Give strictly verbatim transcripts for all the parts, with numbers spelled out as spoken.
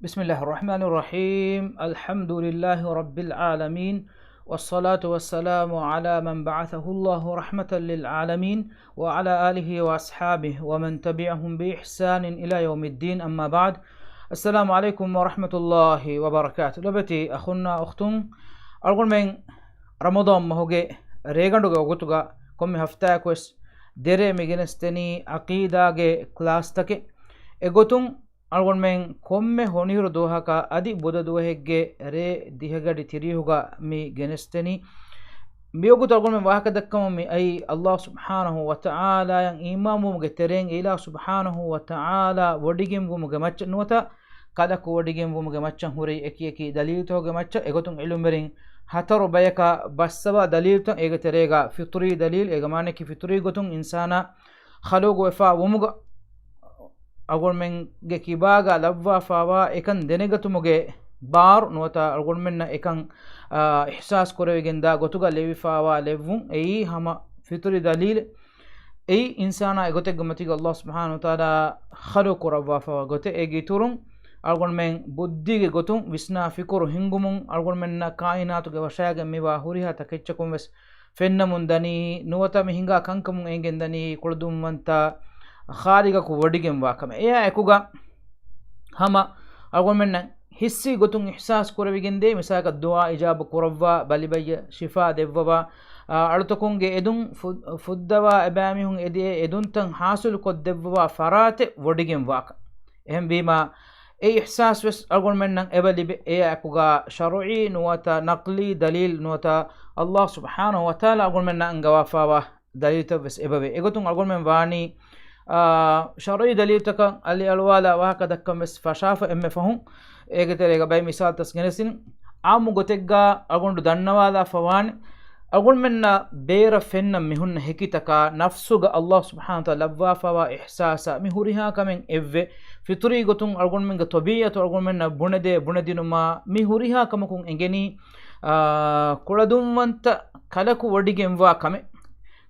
بسم الله الرحمن الرحيم. الحمد لله رب العالمين. والصلاة والسلام على من بعثه الله رحمة للعالمين وعلى آله وأصحابه ومن تبعهم بإحسان إلى يوم الدين. أما بعد. السلام عليكم ورحمة الله وبركاته. ލޮބުވެތި އަޚުންނާ އުޚްތުން، އަޅުގަނޑުމެން ރަމަޟާން މަހުގެ ރޭގަނޑުގެ ވަގުތުގަ ކޮންމެ ހަފްތާއަކުވެސް ދެރޭ މި ގެނެސްދެނީ ޢަޤީދާގެ ކްލާސްތަކެއް. އެގޮތުން އަޅުގަނޑުމެން ކޮންމެ ހޮނިހިރު ދުވަހަކަށް އަދި ބުދަ ދުވަހެއްގެ ރޭ ދިހަގަޑި ތިރީހުގަ މި ގެނެސްދެނީ. މިވަގުތު އަޅުގަނޑުމެން ވާހަކަ ދައްކަމުން މި އައީ ﷲ ސުބްޙާނަހޫ ވަތަޢާލާއަށް އީމާންވުމުގެ ތެރެއިން އިލާހު ސުބްޙާނަހޫ ވަތަޢާލާ ވޮޑިގެންވުމުގެ މައްޗަށް ނުވަތަ ކަލަކު ވޮޑިގެންވުމުގެ މައްޗަށް ހުރި އެކި އެކި ދަލީލުތަކުގެ މައްޗަށް އެގޮތުން ޢިލްމުވެރިން ހަތަރު ބަޔަކަށް ބައްސަވާ ދަލީލުތައް، އޭގެ ތެރޭގަ ފިޠުރީ ދަލީލު، އޭގެ މާނައަކީ ފިޠުރީ ގޮތުން އިންސާނާ ޚަލުޤުވެފާ ވުމުގަ އަޅުގަނޑުމެންގެ ކިބާގަ ލައްވާފާވާ އެކަން ދެނެގަތުމުގެ ބާރު ނުވަތަ އަޅުގަނޑުމެންނަށް އެކަން، އާ، އިޙްސާސް ކުރެވިގެންދާ ގޮތުގަ ލެވިފާވާ ލެއްވުން އެއީ ހަމަ ފިޠުރީ ދަލީލެއް. އެއީ އިންސާނާ އެގޮތެއްގެ މަތީގަ ﷲ ސުބްޙާނަހޫ ވަތަޢާލާ ޚަލުޤު ކުރައްވާފައިވާ ގޮތެއް. އޭގެ އިތުރުން އަޅުގަނޑުމެން ބުއްދީގެ ގޮތުން ވިސްނާ ފިކުރު ހިންގުމުން އަޅުގަނޑުމެންނަށް ކާއިނާތުގެ ވަށާގެން މިވާ ހުރިހާ ތަކެއްޗަކުން ވެސް ފެންނަމުން ދަނީ، ނުވަތަ މި ހިނގާ ކަންކަމުން އެނގެން ދަނީ ކުޅަދުންވަންތަ ޚާލިޤަކު ވޮޑިގެންވާ ކަމެއް. އެއާ އެކުގަ ހަމަ އަޅުގަނޑުމެންނަށް ޙިއްސީ ގޮތުން އިޙްސާސް ކުރެވިގެންދޭ، މިސާލަކަށް ދުޢާ އިޖާބަ ކުރައްވާ، ބަލިބައްޔަށް ޝިފާ ދެއްވަވާ، އަ، އަޅުތަކުންގެ އެދުން ފު-، ފުއްދަވާ އެބައިމީހުން އެދި އެ އެދުންތައް ޙާޞިލު ކޮށްދެއްވަވާ ފަރާތެއް ވޮޑިގެންވާކަން. އެހެންވީމާ، އެ އިޙްސާސް ވެސް އަޅުގަނޑުމެންނަށް އެބަ ލިބޭ. އެއާ އެކުގަ ޝަރުޢީ ނުވަތަ ނަޤްލީ ދަލީލް ނުވަތަ ﷲ ސުބްޙާނަހޫ ވަތަޢާލާ އަޅުގަނޑުމެންނަށް އަންގަވާފާވާ ދަލީލުތައް ވެސް އެބަވޭ. އެގޮތުން އަޅުގަނޑުމެން ވާނީ، އާ، ޝަރުޢީ ދަލީލުތަކަށް އަލިއަޅުވާލާ ވާހަކަ ދައްކަން ވެސް ފަށާފަ އެންމެ ފަހުން. އޭގެ ތެރޭގަ ބައެއް މިސާލުތައް ގެނެސްދިން. ޢާއްމު ގޮތެއްގަ އަޅުގަނޑު ދަންނަވާލާފަ ވާނެ، އަޅުގަނޑުމެންނަށް ބޭރަށް ފެންނަ މިހުންނަ ހެކިތަކާ ނަފްސުގަ ﷲ ސުބްޙާނަހޫ ވަތަޢާލާ ލައްވާފައިވާ އިޙްސާސާ މި ހުރިހާ ކަމެއް އެއްވެ. ފިޠުރީ ގޮތުން އަޅުގަނޑުމެންގެ ޠަބީޢަތު އަޅުގަނޑުމެންނަށް ބުނެދޭ ބުނެދިނުމާ މި ހުރިހާ ކަމަކުން އެނގެނީ، އާ، ކުޅަދުންވަންތަ ކަލަކު ވޮޑިގެންވާ ކަމެއް.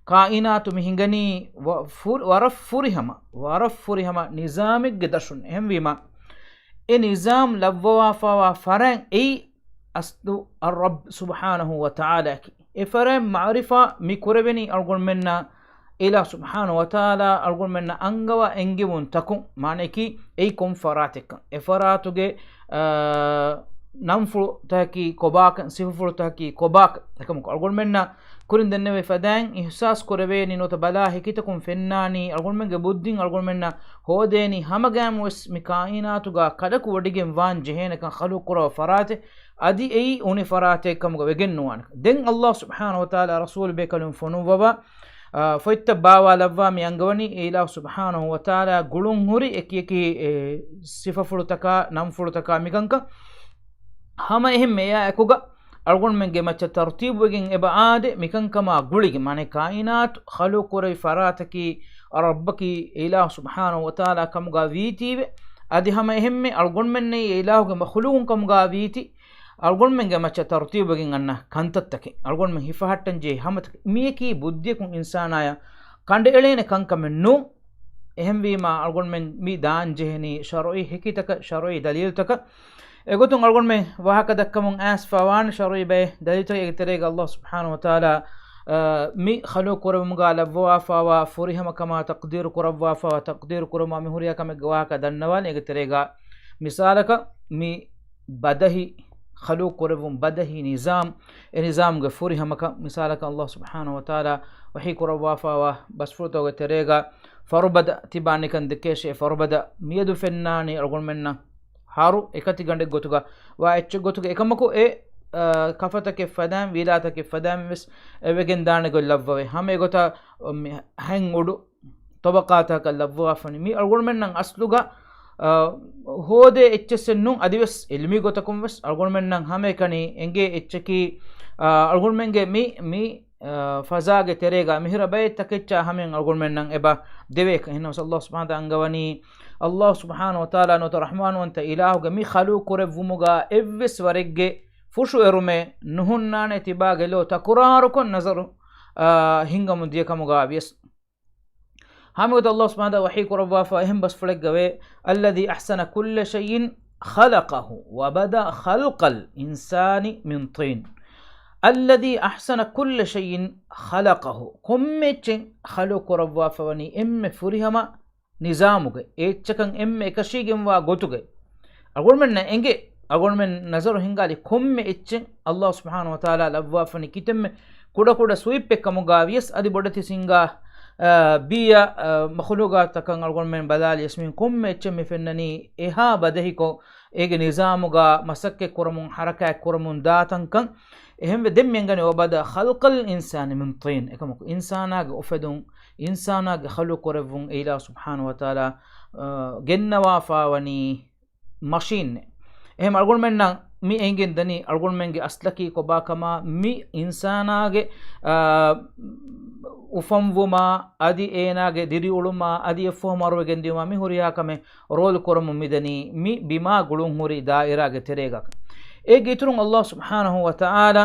ކާއިނާތު މި ހިނގަނީ ވަ-، ފުރި-، ވަރަށް ފުރިހަމަ، ވަރަށް ފުރިހަމަ ނިޒާމެއްގެ ދަށުން. އެހެންވީމާ، އެ ނިޒާމް ލައްވަވާފައިވާ ފަރާތް އެއީ އަސްލު އައްރައްބު ސުބްޙާނަހޫ ވަތަޢާލާއަކީ. އެ ފަރާތް މަޢުރިފާ މި ކުރެވެނީ އަޅުގަނޑުމެންނަށް އިލާހު ސުބްޙާނަހޫ ވަތަޢާލާ އަޅުގަނޑުމެންނަށް އަންގަވާ އެންގެވުންތަކުން، މާނައަކީ އެއީ ކޮން ފަރާތެއްކަން. އެ ފަރާތުގެ، އާ، ނަންފުޅުތަކަކީ ކޮބާކަން، ސިފަފުޅުތަކަކީ ކޮބާކަން. އެކަމަކު އަޅުގަނޑުމެންނަށް ކުރިން ދެންނެވި ފަދައިން އިޙްސާސް ކުރެވޭނީ ނުވަތަ ބަލާ ހެކިތަކުން ފެންނާނީ އަޅުގަނޑުމެންގެ ބުއްދިން އަޅުގަނޑުމެންނަށް ހޯދޭނީ ހަމަގައިމުވެސް މި ކާއިނާތުގަ ކަލަކު ވޮޑިގެން ވާން ޖެހޭނެކަން ޚަލުޤު ކުރައްވާ ފަރާތެއް އަދި އެއީ އުނި ފަރާތެއް ކަމުގަ ވެގެން ނުވާނެ. ދެން ﷲ ސުބްޙާނަހޫ ވަތަޢާލާ ރަސޫލު ބޭކަލުން ފޮނުއްވަވާ، އާ، ފޮތްތައް ބާވާލައްވާ މި އަންގަވަނީ އެ އިލާހު ސުބްޙާނަހޫ ވަތަޢާލާ ގުޅުން ހުރި އެކި އެކި، އެ، ސިފަފުޅުތަކާ ނަންފުޅުތަކާ މިކަންކަން. ހަމަ އެހެން މިއާ އެކުގަ އަޅުގަނޑުމެންގެ މައްޗަށް ތަރުތީބުވެގެން އެބަ އާދެ، މިކަންކަމާ ގުޅިގެން، މާނަ ކާއިނާތު ޚަލުޤު ކުރެވި ފަރާތަކީ ރައްބަކީ އެ އިލާހު ސުބްޙާނަހޫ ވަތަޢާލާ ކަމުގަ ވީތީވެ. އަދި ހަމަ އެހެންމެ އަޅުގަނޑުމެންނެއް އެ އިލާހުގެ މަޚުލޫޤުން ކަމުގަ ވީތީ، އަޅުގަނޑުމެންގެ މައްޗަށް ތަރުތީބުވެގެން އަންނަ ކަންތައްތަކެއް، އަޅުގަނޑުމެން ހިފަހައްޓަން ޖެހޭ ހަމަތަކެއް. މިޔަކީ ބުއްދިއަކުން އިންސާނާޔަށް ކަނޑައެޅޭނެ ކަންކަމެއް ނޫން. އެހެންވީމާ، އަޅުގަނޑުމެން މި ދާން ޖެހެނީ ޝަރުޢީ ހެކިތަކަށް، ޝަރުޢީ ދަލީލުތަކަށް. އެގޮތުން އަޅުގަނޑުމެން ވާހަކަ ދައްކަމުން އައިސްފަ ވާނެ ޝަރުޢީ ބައެއް ދަލީލުތަކެއް. އޭގެ ތެރޭގަ ﷲ ސުބްޙާނަހޫ ވަތަޢާލާ، އަ، މި ޚަލުޤު ކުރެވުމުގަ ލައްވަވާފައިވާ ފުރިހަމަ ކަމާ، ތަޤްދީރު ކުރައްވާފައިވާ، ތަޤްދީރު ކުރައްވާ މި ހުރިހާ ކަމެއްގެ ވާހަކަ ދަންނަވާލި. އޭގެ ތެރޭގަ މިސާލަކަށް މި ބަދަހި ޚަލުޤު ކުރެއްވުން، ބަދަހި ނިޒާމް، އެ ނިޒާމްގެ ފުރިހަމަކަން. މިސާލަކަށް ﷲ ސުބްޙާނަހޫ ވަތަޢާލާ ވަޙީ ކުރައްވާފައިވާ ބަސްފުޅުތަކުގެ ތެރޭގަ ފަރުބަދަ ތިބާ ނިކަން ދެކޭށޭ. ފަރުބަދަ މިއަދު ފެންނާނީ އަޅުގަނޑުމެންނަށް ހަރު އެކަތިގަނޑެއް ގޮތުގަ ވާ އެއްޗެއް ގޮތުގަ. އެކަމަކު އެ، އަ، ކަފަތަކެއް ފަދައިން، ވީލާތަކެއް ފަދައިން ވެސް އެ ވެގެން ދާނެ ގޮތް ލައްވަވޭ. ހަމަ އެގޮތަށް މި ހަތް އުޑު ތަބަޤާތަކަށް ލައްވަވާފަނި. މި އަޅުގަނޑުމެންނަށް އަސްލުގަ، އަ، ހޯދޭ އެއްޗެއްސެއް ނޫން. އަދިވެސް އިލްމީ ގޮތަކުން ވެސް އަޅުގަނޑުމެންނަށް ހަމައެކަނި އެނގޭ އެއްޗަކީ، އަ، އަޅުގަނޑުމެންގެ މި، މި، އަ، ފަޒާގެ ތެރޭގަ މިހިރަ ބައެއް ތަކެއްޗާ ހަމައިން އަޅުގަނޑުމެންނަށް އެބަ ދެވޭކަން. އެހެންނަމަވެސް ﷲ ސުބްޙާނަހޫ ވަތަޢާލާ އަންގަވަނީ، ﷲ ސުބްޙާނަހޫ ވަތަޢާލާ ނުވަތަ ރަޙްމާންވަންތަ އިލާހުގެ މި ޚަލުޤު ކުރެއްވުމުގަ އެއްވެސް ވަރެއްގެ ފުށުއެރުމެއް ނުހުންނާނެ ތިބާގެ ލޯ ތަކުރާރުކޮށް ނަޒަރު، އާ، ހިންގަމުން ދިޔަ ކަމުގަ ވިޔަސް. ހަމައެގޮތަށް ﷲ ސުބްޙާނަހޫ ވަތަޢާލާ ވަޙީ ކުރައްވާފަ އެހެން ބަސްފުޅެއްގަ ވޭ، الذي أحسن كل شيء خلقه وبدأ خلق الإنسان من طين الذي أحسن كل شيء خلقه. ކޮންމެ އެއްޗެއް ޚަލުޤު ކުރައްވާފަވަނީ އެންމެ ފުރިހަމަ ނިޒާމުގައި، އެ އެއްޗަކަށް އެންމެ އެކަށީގެންވާ ގޮތުގައި. އަޅުގަނޑުމެންނަށް އެނގޭ، އަޅުގަނޑުމެން ނަޒަރު ހިންގާލި ކޮންމެ އެއްޗެއް ﷲ ސުބްޙާނަހޫ ވަތަޢާލާ ލައްވާފަނީ ކިތަންމެ ކުޑަކުޑަ ސުވިޕްއެއް ކަމުގަ ވިޔަސް، އަދި ބޮޑެތި ސިންގާ، އާ، ބީއަ، އާ، މަޚުލޫގާތަކަށް އަޅުގަނޑުމެން ބަލާލިޔަސް މި ކޮންމެ އެއްޗެއް މި ފެންނަނީ އެހާ ބަދަހިކޮށް، އޭގެ ނިޒާމުގަ މަސައްކަތް ކުރަމުން، ޙަރަކާތް ކުރަމުން ދާތަންކަން. އެހެންވެ، ދެން މި އަންގަނީ، وبدأ خلق الإنسان من طين. އެކަމަކު، އިންސާނާގެ އުފެދުން، އިންސާނާގެ ޚަލުޤު ކުރެއްވުން އިލާހު ސުބްޙާނަހޫ ވަތަޢާލާ، އާ، ގެންނަވާފާވަނީ މަޝީނެއް. އެހެން އަޅުގަނޑުމެންނަށް މި އެނގެން ދަނީ އަޅުގަނޑުމެންގެ އަސްލަކީ ކޮބާކަމާ، މި އިންސާނާގެ، އާ، އުފަންވުމާ، އަދި އޭނާގެ ދިރިއުޅުމާ، އަދި އެއަށްފަހު މަރުވެގެން ދިއުމާ، މި ހުރިހާ ކަމެއް ރޯލް ކުރަމުން މިދަނީ މި ބިމާ ގުޅުންހުރި ދާއިރާގެ ތެރޭގަ. އޭގެ އިތުރުން ﷲ ސުބްޙާނަހޫ ވަތަޢާލާ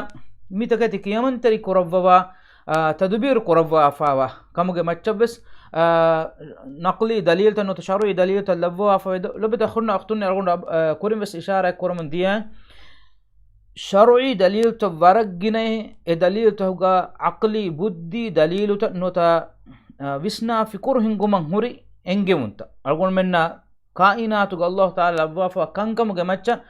މިތަކެތި ކިޔަމަންތެރި ކުރައްވަވާ، އާ، ތަދުބީރު ކުރައްވާފާވާ ކަމުގެ މައްޗަށްވެސް، އާ، ނަޤްލީ ދަލީލުތައް ނުވަތަ ޝަރުޢީ ދަލީލުތައް ލައްވަވާފަވެ ލޮބުވެތި އަޚުންނާ އުޚްތުންނޭ، އަޅުގަނޑު، އާ، ކުރިންވެސް އިޝާރާތް ކުރަމުން ދިޔަ. ޝަރުޢީ ދަލީލުތައް ވަރަށް ގިނައޭ. އެ ދަލީލުތަކުގަ ޢަޤްލީ ބުއްދީ ދަލީލުތައް ނުވަތަ، އާ، ވިސްނާ ފިކުރު ހިންގުމަށް ހުރި އެންގެވުންތައް. އަޅުގަނޑުމެންނަށް ކާއިނާތުގަ ﷲ ތަޢާލާ ލައްވާފަ ކަންކަމުގެ މައްޗަށް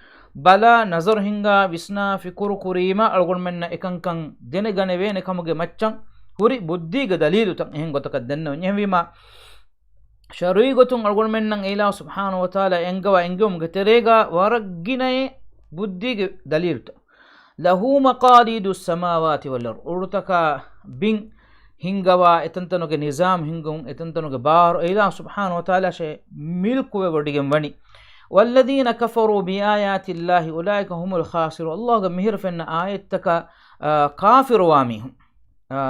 ބަލާ، ނަޒަރު ހިންގާ، ވިސްނާ ފިކުރު ކުރީމަ، އަޅުގަނޑުމެންނަށް އެކަންކަން ދެނެގަނެވޭނެ ކަމުގެ މައްޗަށް ހުރި ބުއްދީގެ ދަލީލުތައް އެހެން ގޮތަކަށް ދެންނެވުން. އެހެންވީމަ، ޝަރުޢީ ގޮތުން އަޅުގަނޑުމެންނަށް އިލާހު ސުބްޙާނަހޫ ވަތަޢާލާ އެންގަވާ އެންގެވުމުގެ ތެރޭގަ ވަރަށް ގިނައޭ ބުއްދީގެ ދަލީލުތައް. لَهُ مَقَالِيدُ السَّمَاوَاتِ وَالْأَرْضِ. އުޑުތަކާ ބިން ހިންގަވާ، އެތަންތަނުގެ ނިޒާމް ހިންގުން، އެތަންތަނުގެ ބާރު އިލާހު ސުބްޙާނަހޫ ވަތަޢާލާ ޝޭ މިލްކުވެވޮޑިގެން ވަނީ. وَالَّذِينَ كَفَرُوا بِآيَاتِ اللَّهِ أُولَٰئِكَ هُمُ الْخَاسِرُونَ. ﷲ ގެ މިހިރަ ފެންނަ އާޔަތްތަކަށް، އާ، ކާފިރުވާ މީހުން. އާ،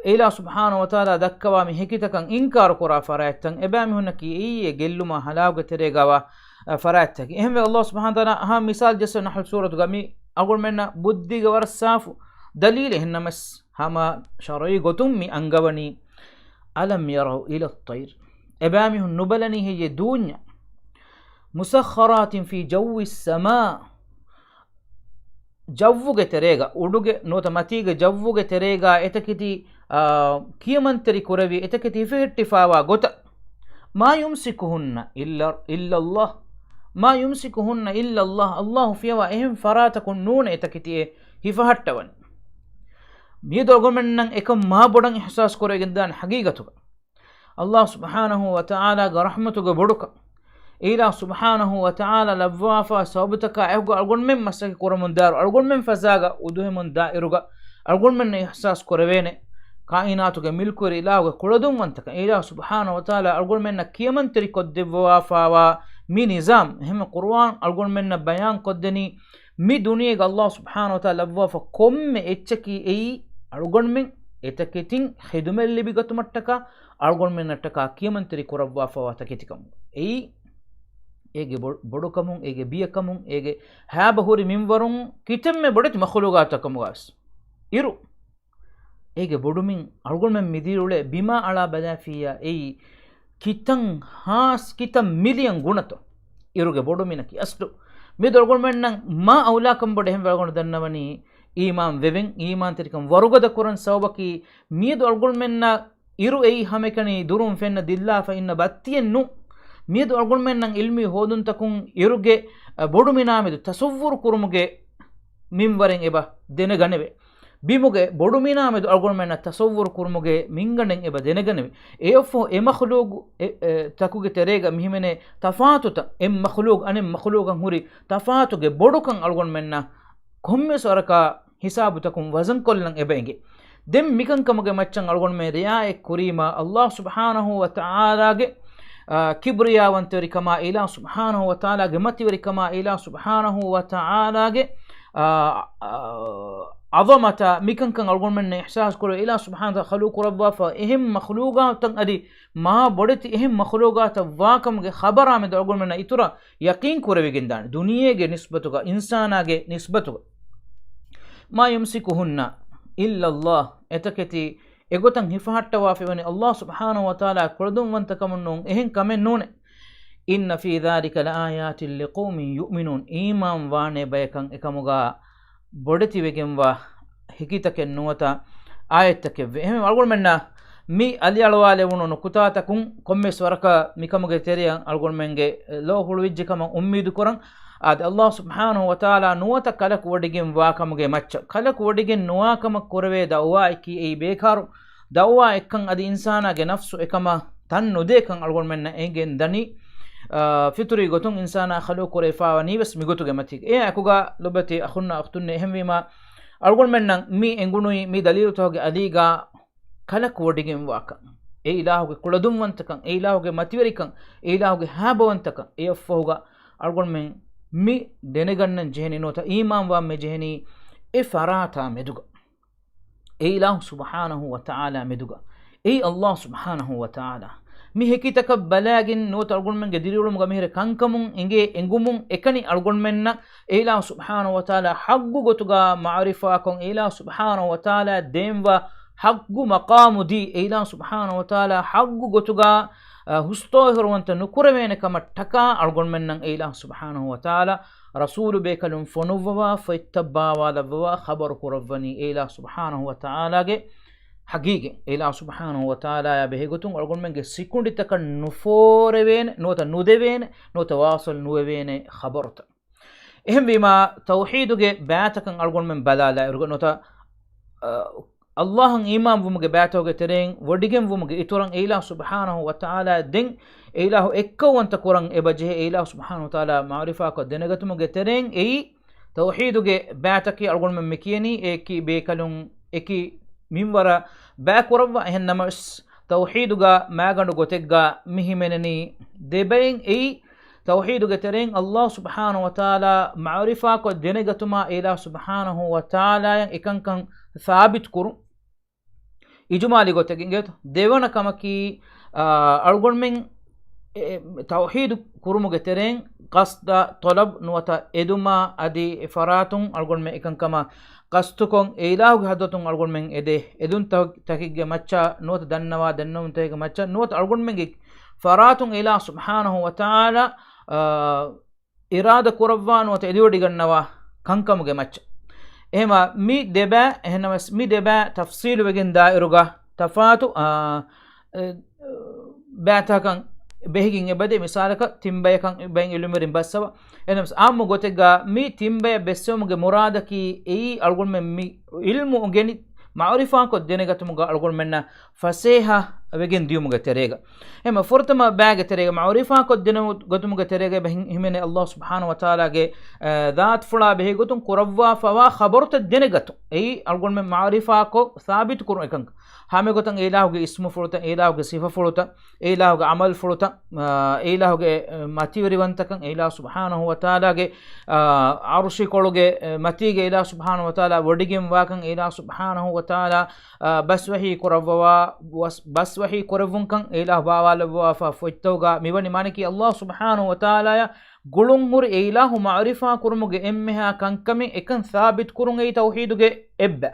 އިލާހު ސުބްޙާނަހޫ ވަތަޢާލާ ދައްކަވާ މި ހެކިތަކަށް އިންކާރު ކުރާ ފަރާތްތައް، އެބައިމީހުންނަކީ އެއީ އެ ގެއްލުމާ ހަލާކުގެ ތެރޭގަވާ، އާ، ފަރާތްތަކެއް. އެހެންވެ، ﷲ ސުބްޙާނަހޫ ވަތަޢާލާ އަހާ މިސާލް ޖެއްސެވި ނަޙްލު ސޫރަތުގަ މި އަޅުގަނޑުމެންނަށް ބުއްދީގެ ވަރަށް ސާފު ދަލީލެއް. އެހެންނަމަސް ހަމަ ޝަރުޢީ ގޮތުން މި އަންގަވަނީ، أَلَمْ يَرَوْا إِلَى الطَّيْرِ. އެބައިމީހުން ނުބަލަނީ ހެއްޔޭ ދޫންޏަށް؟ مُسَخَّرَاتٍ فِي جَوِّ السَّمَاءِ. ޖައްވުގެ ތެރޭގަ، އުޑުގެ ނުވަތަ މަތީގެ ޖައްވުގެ ތެރޭގަ އެތަކެތި، އާ، ކިޔަމަންތެރި ކުރެވި، އެތަކެތި ހިފެހެއްޓިފާވާ ގޮތަށް. مَا يُمْسِكُهُنَّ إِلَّا، إِلَّا اللَّهُ. مَا يُمْسِكُهُنَّ إِلَّا اللَّهُ. ﷲ ފިޔަވާ އެހެން ފަރާތަކުން ނޫނޭ އެތަކެތިއެއް ހިފަހައްޓަވަން. މިއަދު އަޅުގަނޑުމެންނަށް އެކަން މާ ބޮޑަށް އިޙްސާސް ކުރެވިގެންދާނެ ހަގީގަތުގަ. ﷲ ސުބްޙާނަހޫ ވަތަޢާލާގެ ރަޙްމަތުގެ ބޮޑުކަން، އިލާހު ސުބްޙާނަހޫ ވަތަޢާލާ ލައްވާފާ ސަބަބުތަކާ އެކުގަ އަޅުގަނޑުމެން މަސައްކަތް ކުރަމުން ދާއިރު، އަޅުގަނޑުމެން ފަޒާގަ އުދުހެމުން ދާއިރުގަ އަޅުގަނޑުމެންނަށް އިޙްސާސް ކުރެވޭނެ، ކާއިނާތުގެ މިލްކުވެރި އިލާހުގެ ކުޅަދުންވަންތަކަން. އިލާހު ސުބްޙާނަހޫ ވަތަޢާލާ އަޅުގަނޑުމެންނަށް ކިޔަމަންތެރި ކޮށްދެއްވާފާވާ މި ނިޒާމް، އެހެން ޤުރުއާން އަޅުގަނޑުމެންނަށް ބަޔާން ކޮށްދެނީ، މި ދުނިޔޭގަ ﷲ ސުބްޙާނަހޫ ވަތަޢާލާ ލައްވާފަ ކޮންމެ އެއްޗަކީ އެއީ އަޅުގަނޑުމެން އެތަކެތިން ޚިދުމަތް ލިބިގަތުމަށްޓަކާ، އަޅުގަނޑުމެންނަށްޓަކާ ކިޔަމަންތެރި ކުރައްވާފަވާ ތަކެތިކަމުގަ. އެއީ އޭގެ ބޮ-، ބޮޑުކަމުން، އޭގެ ބިޔަކަމުން، އޭގެ ހައިބަ ހުރި މިންވަރުން ކިތަންމެ ބޮޑެތި މަޚުލޫގާތަކަމުގަވެސް. އިރު އޭގެ ބޮޑުމިން އަޅުގަނޑުމެން މިދިރިއުޅޭ ބިމާ އަޅާ ބަލާފިއްޔާ އެއީ ކިތަން ހާސް ކިތަން މިލިއަން ގުނަތޯ އިރުގެ ބޮޑުމިނަކީ އަސްލު. މިއަދު އަޅުގަނޑުމެންނަށް މާ އައުލާކަން ބޮޑު އެހެންވެ އަޅުގަނޑު ދަންނަވަނީ އީމާން ވެވެން، އީމާންތެރިކަން ވަރުގަދަ ކުރަން ސަބަބަކީ މިއަދު އަޅުގަނޑުމެންނަށް އިރު އެއީ ހަމައެކަނި ދުރުން ފެންނަ ދިއްލާފަ އިންނަ ބައްތިއެއް ނޫން. މިއަދު އަޅުގަނޑުމެންނަށް އިލްމީ ހޯދުންތަކުން އިރުގެ، އަ، ބޮޑުމިނާމެދު ތަޞައްވުރު ކުރުމުގެ މިންވަރެއް އެބަ ދެނެގަނެވޭ. ބިމުގެ ބޮޑުމިނާމެދު އަޅުގަނޑުމެންނަށް ތަޞައްވުރު ކުރުމުގެ މިންގަނޑެއް އެބަ ދެނެގަނެވޭ. އެއަށްފަހު އެ މަޚްލޫގު، އެ، އެ، ތަކުގެ ތެރޭގަ މިހިމެނޭ ތަފާތުތައް، އެއް މަޚްލޫގު އަނެއް މަޚްލޫގަށް ހުރި ތަފާތުގެ ބޮޑުކަން އަޅުގަނޑުމެންނަށް ކޮންމެސް ވަރަކަށް ހިސާބުތަކުން ވަޒަންކޮށްލަން އެބަ އެނގޭ. ދެން މިކަންކަމުގެ މައްޗަށް އަޅުގަނޑުމެން ރިޢާޔަތް ކުރީމާ، ﷲ ސުބްޙާނަހޫ ވަތަޢާލާގެ، އާ، ކިބްރިޔާވަންތަވެރިކަމާ، އިލާހު ސުބްޙާނަހޫ ވަތަޢާލާގެ މަތިވެރިކަމާ، އިލާހު ސުބްޙާނަހޫ ވަތަޢާލާގެ، އާ، އާ، ޢަޒަމަތާ، މިކަންކަން އަޅުގަނޑުމެންނަށް އިޙްސާސް ކުރެވޭ. އިލާހު ސުބްޙާނަހޫ ވަތަޢާލާ ޚަލްޤު ކުރައްވާފަ އެހެން މަޚްލޫގާތުތައް އަދި މާ ބޮޑެތި އެހެން މަޚްލޫގާތަށް ވާކަމުގެ ޚަބަރާމެދު އަޅުގަނޑުމެންނަށް އިތުރަށް ޔަޤީން ކުރެވިގެންދާނެ، ދުނިޔޭގެ ނިސްބަތުގަ، އިންސާނާގެ ނިސްބަތުގަ. مَا يُمْسِكُهُنَّ إِلَّا اللَّهُ. އެތަކެތި އެގޮތަށް ހިފަހައްޓަވާފައިވަނީ ﷲ ސުބްޙާނަހޫ ވަތަޢާލާ ކުޅަދުންވަންތަކަމުން ނޫން، އެހެން ކަމެއް ނޫނޭ. إن في ذلك لآيات لقوم يؤمنون، އީމާން ވާނޭ ބަޔަކަށް އެކަމުގަ ބޮޑެތިވެގެންވާ ހިކިތަކެއް ނުވަތަ އާޔަތްތަކެއްވެ. އެހެން އަޅުގަނޑުމެންނަށް މި އަލިއަޅުވާލެވުނު ނުކުތާތަކުން ކޮންމެސް ވަރަކަށް މިކަމުގެ ތެރެއަށް އަޅުގަނޑުމެންގެ ލޯ ހުޅުވިއްޖެ ކަމަށް އުއްމީދު ކުރަން. އާދެ، ﷲ ސުބްޙާނަހޫ ވަތަޢާލާ ނުވަތަ ކަލަކު ވޮޑިގެން ވާކަމުގެ މައްޗަށް، ކަލަކު ވޮޑިގެން ނުވާކަމަށް ކުރެވޭ ދަޢުވާއަކީ އެއީ ބޭކާރު ދަޢުވާއެއްކަން އަދި އިންސާނާގެ ނަފްސު އެކަމަށް ތަން ނުދޭކަން އަޅުގަނޑުމެންނަށް އެނގެން ދަނީ، އާ، ފިޠުރީ ގޮތުން އިންސާނާ ޚަލްޤު ކުރެވިފާވަނީ ވެސް މިގޮތުގެ މަތީގަ. އެއާ އެކުގަ ލޮބުވެތި އަޚުންނާ އުޚްތުންނޭ، އެހެންވީމާ، އަޅުގަނޑުމެންނަށް މި އެނގުނުއީ މި ދަލީލުތަކުގެ އަލީގަ ކަލަކު ވޮޑިގެންވާކަން، އެ އިލާހުގެ ކުޅަދުންވަންތަކަން، އެ އިލާހުގެ މަތިވެރިކަން، އެ އިލާހުގެ ހާބަވަންތަކަން. އެއަށްފަހުގަ އަޅުގަނޑުމެން މި ދެނެގަންނަން ޖެހެނީ ނުވަތަ އީމާންވާން މި ޖެހެނީ އެ ފަރާތާ މެދުގަ، އެ އިލާހު ސުބްޙާނަހޫ ވަތަޢާލާ މެދުގަ، އެއީ ﷲ ސުބްޙާނަހޫ ވަތަޢާލާ. މި ހެކިތަކަށް ބަލާގެން ނުވަތަ އަޅުގަނޑުމެންގެ ދިރިއުޅުމުގަ މިހިރަ ކަންކަމުން އެނގޭ އެނގުމުން އެކަނި އަޅުގަނޑުމެންނަށް އެ އިލާހު ސުބްޙާނަހޫ ވަތަޢާލާ ޙައްޤު ގޮތުގަ މަޢުރިފާކޮށް، އެ އިލާހު ސުބްޙާނަހޫ ވަތަޢާލާ ދޭންވާ ޙައްޤު މަޤާމު ދީ، އެ އިލާހު ސުބްޙާނަހޫ ވަތަޢާލާ ޙައްޤު ގޮތުގަ، އަ، ހުސްތޯހިރުވަންތަ ނުކުރެވޭނެ ކަމަށްޓަކާ އަޅުގަނޑުމެންނަށް އެ އިލާހު ސުބްޙާނަހޫ ވަތަޢާލާ ރަސޫލު ބޭކަލުން ފޮނުއްވަވާ، ފޮތްތައް ބާވާލައްވަވާ، ޚަބަރު ކުރައްވަނީ އެ އިލާހު ސުބްޙާނަހޫ ވަތަޢާލާގެ ޙަޤީޤަތް. އެ އިލާހު ސުބްޙާނަހޫ ވަތަޢާލާޔާ ބެހޭގޮތުން އަޅުގަނޑުމެންގެ ސިކުނޑިތަކަށް ނުފޯރެވޭނެ، ނުވަތަ ނުދެވޭނެ، ނުވަތަ ވާޞިލް ނުވެވޭނެ ޚަބަރުތައް. އެހެންވީމާ، ތައުޙީދުގެ ބައިތަކަށް އަޅުގަނޑުމެން ބަލާލާއިރުގަ ނުވަތަ، އަ، ﷲ އަށް އީމާންވުމުގެ ބައިތަކުގެ ތެރެއިން ވޮޑިގެންވުމުގެ އިތުރަށް އެ އިލާހު ސުބްޙާނަހޫ ވަތަޢާލާ ދެން އެ އިލާހު އެއްކައުވަންތަ ކުރަން އެބަޖެހޭ، އެ އިލާހު ސުބްޙާނަހޫ ވަތަޢާލާ މަޢުރިފާކޮށް ދެނެގަތުމުގެ ތެރެއިން އެއީ ތައުޙީދުގެ ބައިތަކީ. އަޅުގަނޑުމެން މި ކިޔަނީ އެކި ބޭކަލުން އެކި މިންވަރަށް ބައި ކުރައްވާ. އެހެން ނަމަވެސް، ތައުޙީދުގަ މާގަނޑު ގޮތެއްގަ މި ހިމެނެނީ ދެބައިން. އެއީ، ތައުޙީދުގެ ތެރެއިން ﷲ ސުބްޙާނަހޫ ވަތަޢާލާ މަޢުރިފާކޮށް ދެނެގަތުމާ، އެ އިލާހު ސުބްޙާނަހޫ ވަތަޢާލާޔަށް އެކަންކަން ސާބިތު ކުރުން. އިޖުމާލީ ގޮތެއް އިނގޭތޯ. ދެވަނަ ކަމަކީ، އާ، އަޅުގަނޑުމެން އެ، ތައުޙީދު ކުރުމުގެ ތެރެއިން ޤަޞްދަ، ޠަލަބް ނުވަތަ އެދުމާ އަދި އެ ފަރާތުން އަޅުގަނޑުމެން އެކަންކަމަށް ޤަޞްދުކޮށް، އެ އިލާހުގެ ޙަޟްރަތުން އަޅުގަނޑުމެން އެދޭ އެދުންތަކެއްގެ މައްޗަށް ނުވަތަ ދަންނަވާ ދެންނެވުންތަކެއްގެ މައްޗަށް ނުވަތަ އަޅުގަނޑުމެންގެ ފަރާތުން އެ އިލާހު ސުބްޙާނަހޫ ވަތަޢާލާ، އާ، އިރާދަ ކުރައްވާ ނުވަތަ އެދިވޮޑިގަންނަވާ ކަންކަމުގެ މައްޗަށް. އެހެމަ މި ދެބައި، އެހެންނަމަވެސް މި ދެބައި ތަފްޞީލުވެގެން ދާއިރުގަ ތަފާތު، އާ، އެ، ބައިތަކަށް ބެހިގެން އެބަދޭ. މިސާލަކަށް ތިންބަޔަކަށް ބައިން އިލްމުވެރިން ބައްސަވަ. އެހެންނަމަވެސް އާއްމު ގޮތެއްގަ މި ތިންބަޔަށް ބެއްސެވުމުގެ މުރާދަކީ އެއީ އަޅުގަނޑުމެން މި ޢިލްމު އުނގެނި މަޢުރިފާކޮށް ދެނެގަތުމުގަ އަޅުގަނޑުމެންނަށް ފަސޭހަ ވެގެން ދިޔުމުގެ ތެރޭގަ. އެހެމަ ފުރަތަމަ ބައިގެ ތެރޭގަ މަޢުރިފާކޮށް ދެނެގަތުމުގެ ތެރޭގަ ބެހި-، ހިމެނޭ ﷲ ސުބްޙާނަހޫ ވަތަޢާލާގެ، އަ، ޛާތުފުޅާ ބެހޭގޮތުން ކުރައްވާފަވާ ޚަބަރުތައް ދެނެގަތުން. އެއީ އަޅުގަނޑުމެން މަޢުރިފާކޮށް ސާބިތު ކުރުން އެކަން. ހަމައެގޮތަށް އެ އިލާހުގެ އިސްމުފުޅުތައް، އެ އިލާހުގެ ސިފަފުޅުތައް، އެ އިލާހުގެ ޢަމަލުފުޅުތައް، އަ، އެ އިލާހުގެ، އަ، މަތިވެރިވަންތަކަން، އެ އިލާހު ސުބްޙާނަހޫ ވަތަޢާލާގެ، އަ، ޢަރުޝިކޮޅުގެ، އަ، މަތީގަ އެ އިލާހު ސުބްޙާނަހޫ ވަތަޢާލާ ވޮޑިގެން ވާކަން، އެ އިލާހު ސުބްޙާނަހޫ ވަތަޢާލާ، އަ، ބަސްވަޙީ ކުރައްވަވާ، ވަސް-، ބަސްވަޙީ ކުރެއްވުންކަން، އެ އިލާހު ބާވާލައްވާފާ ފޮތްތަކުގަ މިވަނީ މާނައަކީ ﷲ ސުބްޙާނަހޫ ވަތަޢާލާޔަށް ގުޅުންހުރި އެ އިލާހު މަޢުރިފާ ކުރުމުގެ އެންމެހާ ކަންކަމެއް އެކަން ސާބިތު ކުރުން އެއީ ތައުޙީދުގެ އެއްބަ.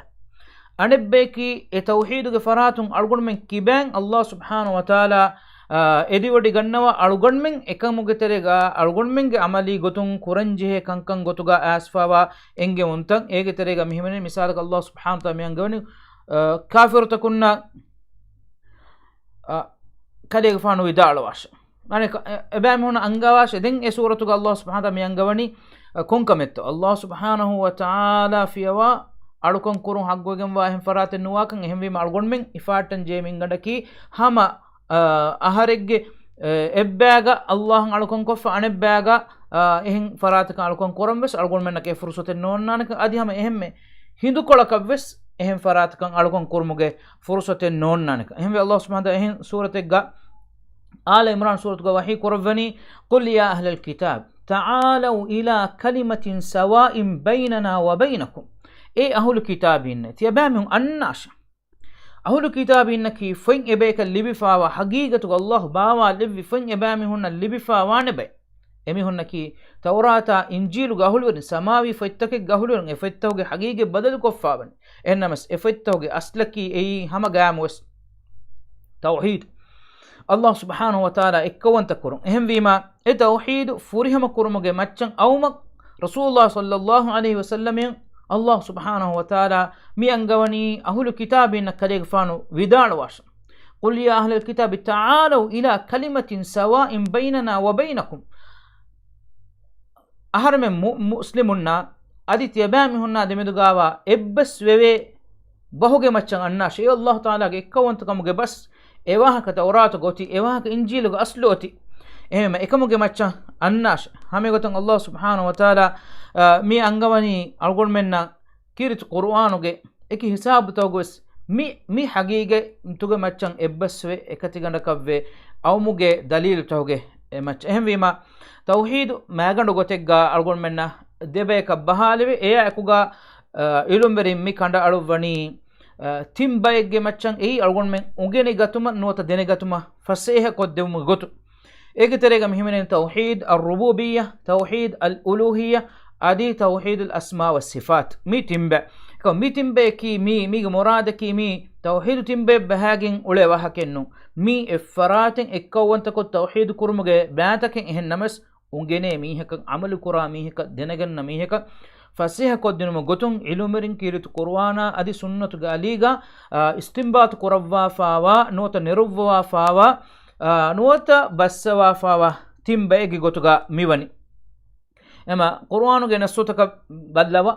އަނެއްބަޔަކީ އެ ތައުޙީދުގެ ފަރާތުން އަޅުގަނޑުމެން ކިބައިން ﷲ ސުބްޙާނަހޫ ވަތަޢާލާ، އާ، އެދިވޮޑިގަންނަވާ އަޅުގަނޑުމެން އެކަމުގެ ތެރޭގަ އަޅުގަނޑުމެންގެ ޢަމަލީ ގޮތުން ކުރަންޖެހޭ ކަންކަން ގޮތުގަ އައިސްފާވާ އެންގެވުންތައް. އޭގެ ތެރޭގަ މިހިމެނޭ މިސާލަކަށް ﷲ ސުބްޙާނަހޫ ވަތަޢާލާ މި އަންގަވަނީ، އާ، ކާފިރުތަކުންނަށް، އާ، ކަލޭގެފާނު ވިދާޅުވާށޭ. އަނެއް ކަ-، އެ-، އެބައިމީހުންނަށް އަންގަވާށޭ. ދެން އެ ސޫރަތުގަ ﷲ ސުބްޙާނަހޫ ވަތަޢާލާ މި އަންގަވަނީ، އަ، ކޮންކަމެއްތޯ؟ ﷲ ސުބްޙާނަހޫ ވަތަޢާލާ ފިޔަވާ އަޅުކަން ކުރުން ޙައްޤުވެގެންވާ އެހެން ފަރާތެއް ނުވާކަން. އެހެންވީމަ އަޅުގަނޑުމެން އިފާއްޓަން ޖެހޭ މިންގަނޑަކީ ހަމަ، އަ، އަހަރެއްގެ، އެ، އެއްބައިގަ ﷲ އަށް އަޅުކަން ކޮށްފަ އަނެއްބައިގަ، އަ، އެހެން ފަރާތަކަށް އަޅުކަން ކުރަން ވެސް އަޅުގަނޑުމެންނަކަށް އެ ފުރުޞަތެއް ނޯންނާނެކަން. އަދި ހަމަ އެހެންމެ ހިނދުކޮޅަކަށް ވެސް އެހެން ފަރާތަކަށް އަޅުކަން ކުރުމުގެ ފުރުޞަތެއް ނޯންނާނެކަން. އެހެންވެ ﷲ ސުބްޙާނަހޫ ވަތަޢާލާ އެހެން ސޫރަތެއްގަ އާލަ ޢިމްރާން ސޫރަތުގަ ވަޙީ ކުރައްވަނީ، قل يا أهل الكتاب تعالوا إلى كلمة سواء بيننا وبينكم. އޭ އަހުލު ކިތާބީންނޭ، ތިޔަބައިމީހުން އަންނާށޭ. އަހުލު ކިތާބީންނަކީ ފޮތް އެބަޔަކަށް ލިބިފާވާ، ޙަޤީޤަތުގަ ﷲ ބާވާލެއްވި ފޮތް އެބައިމީހުންނަށް ލިބިފާވާނެ ބައެއް. އެމީހުންނަކީ ތައުރާތާ އިންޖީލުގެ އަހުލުވެރިން، ސަމާވީ ފޮތްތަކެއްގެ އަހުލުވެރިން، އެ ފޮތްތަކުގެ ޙަޤީޤަތް ބަދަލުކޮށްފާވަނީ. އެހެންނަމަވެސް އެ ފޮތްތަކުގެ އަސްލަކީ އެއީ ހަމަ ގައިމުވެސް ތައުޙީދު. ﷲ ސުބްޙާނަހޫ ވަތަޢާލާ އެއްކައުވަންތަ ކުރުން. އެހެންވީމާ، އެ ތައުޙީދު ފުރިހަމަ ކުރުމުގެ މައްޗަށް އައުމަށް ރަސޫލުﷲ ޞައްލައްލާހު ޢަލައިހި ވަސައްލަމައަށް ﷲ ސުބްޙާނަހޫ ވަތަޢާލާ މި އަންގަވަނީ އަހުލު ކިތާބީންނަށް ކަލޭގެފާނު ވިދާޅުވާށި. قل يا أهل الكتاب تعالوا إلى كلمة سواء بيننا وبينكم. އަހަރެމެން މު-، މުސްލިމުންނާ އަދި ތިޔަބައިމީހުންނާ ދެމެދުގާވާ އެއްބަސް ވެވޭ ބަހުގެ މައްޗަށް އަންނާށޭ. އެ ﷲ ތަޢާލާގެ އެއްކައުވަންތަކަމުގެ ބަސް އެވާހަކަ ތައުރާތުގަ އޮތީ، އެވާހަކަ އިންޖީލުގަ އަސްލު އޮތީ. އެހެންވީމަ އެކަމުގެ މައްޗަށް އަންނާށޭ. ހަމައެގޮތުން ﷲ ސުބްޙާނަހޫ ވަތަޢާލާ، އާ، މި އަންގަވަނީ އަޅުގަނޑުމެންނަށް ކީރިތި ޤުރުއާނުގެ އެކި ހިސާބުތަކުގަވެސް މި، މި ޙަޤީޤަތުގެ މައްޗަށް އެއްބަސްވެ އެކަތިގަނޑަކަށްވެ އައުމުގެ ދަލީލުތަކުގެ އެ މައްޗަށް. އެހެންވީމާ، ތައުޙީދު މައިގަނޑު ގޮތެއްގަ އަޅުގަނޑުމެންނަށް ދެބަޔަކަށް ބަހާލެވޭ. އެއާ އެކުގަ، އަ، ޢިލްމުވެރިން މި ކަނޑައަޅުއްވަނީ، އަ، ތިން ބައެއްގެ މައްޗަށް. އެއީ އަޅުގަނޑުމެން އުނގެނިގަތުމަށް ނުވަތަ ދެނެގަތުމަށް ފަސޭހަ ކޮށްދެވުމުގެ ގޮތުން. އޭގެ ތެރޭގަ މި ހިމެނޭ ތައުޙީދު އައްރުބޫބިއްޔާ، ތައުޙީދު އަލްއުލޫހިއްޔާ، އަދި ތައުޙީދުލް އަސްމާ ވައްޞިފާތު. މި ތިން ބައެއް. އެކަމަ މި ތިން ބަޔަކީ މީ، މީގެ މުރާދަކީ މީ ތައުޙީދު ތިން ބައެއް ބަހައިގެން އުޅޭ ވާހަކައެއް ނޫން. މީ އެއްފަރާތެއް އެއްކައުވަންތަކޮށް ތައުޙީދު ކުރުމުގެ ބައިތަކެއް. އެހެން ނަމަވެސް، އުނގެނޭ މީހަކަށް، ޢަމަލުކުރާ މީހަކަށް، ދެނެގަންނަ މީހަކަށް ފަސޭހަ ކޮށްދިނުމުގެ ގޮތުން ޢިލްމުވެރިން ކީރިތި ޤުރުއާނާ އަދި ސުންނަތުގެ އަލީގަ، އާ، އިސްތިންބާޠު ކުރައްވާފާވާ ނުވަތަ ނެރުއްވަވާފާވާ، އާ، ނުވަތަ ބައްސަވާފާވާ ތިން ބައެއްގެ ގޮތުގަ މިވަނީ. އެމަ ޤުރުއާނުގެ ނައްޞުތަކަށް ބައްލަވާ،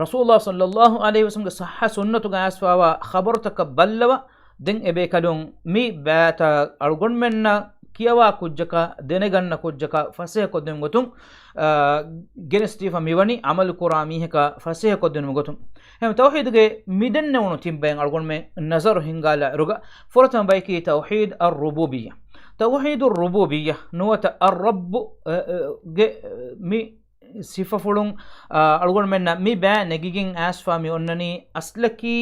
ރަސޫލާ ޞައްލައްލާހު ޢަލައިހި ވަސައްލަމްގެ ޞައްޙަ ސުންނަތުގަ އައިސްފާވާ ޚަބަރުތަކަށް ބައްލަވާ، ދެން އެބޭކަލުން މި ބައިތައް އަޅުގަނޑުމެންނަށް ކިޔަވާ ކުއްޖަކަށް، ދެނެގަންނަ ކުއްޖަކަށް ފަސޭހަ ކޮށްދިނުމުގެ ގޮތުން، އާ، ގެނެސްދީފަ މިވަނީ ޢަމަލުކުރާ މީހަކަށް ފަސޭހަ ކޮށްދިނުމުގެ ގޮތުން. އެހެން ތައުޙީދުގެ މި ދެންނެވުނު ތިން ބައިން އަޅުގަނޑުމެން ނަޒަރު ހިންގާލާ އިރުގަ، ފުރަތަމަ ބަޔަކީ ތައުޙީދު އައްރުބޫބިއްޔާ. ތައުޙީދު އައްރުބޫބިއްޔާ ނުވަތަ އައްރައްބު، އަ، އަ، ގެ، އަ، މި ސިފަފުޅުން، އާ، އަޅުގަނޑުމެންނަށް މި ބައި ނެގިގެން އައިސްފާ މި އޮންނަނީ އަސްލަކީ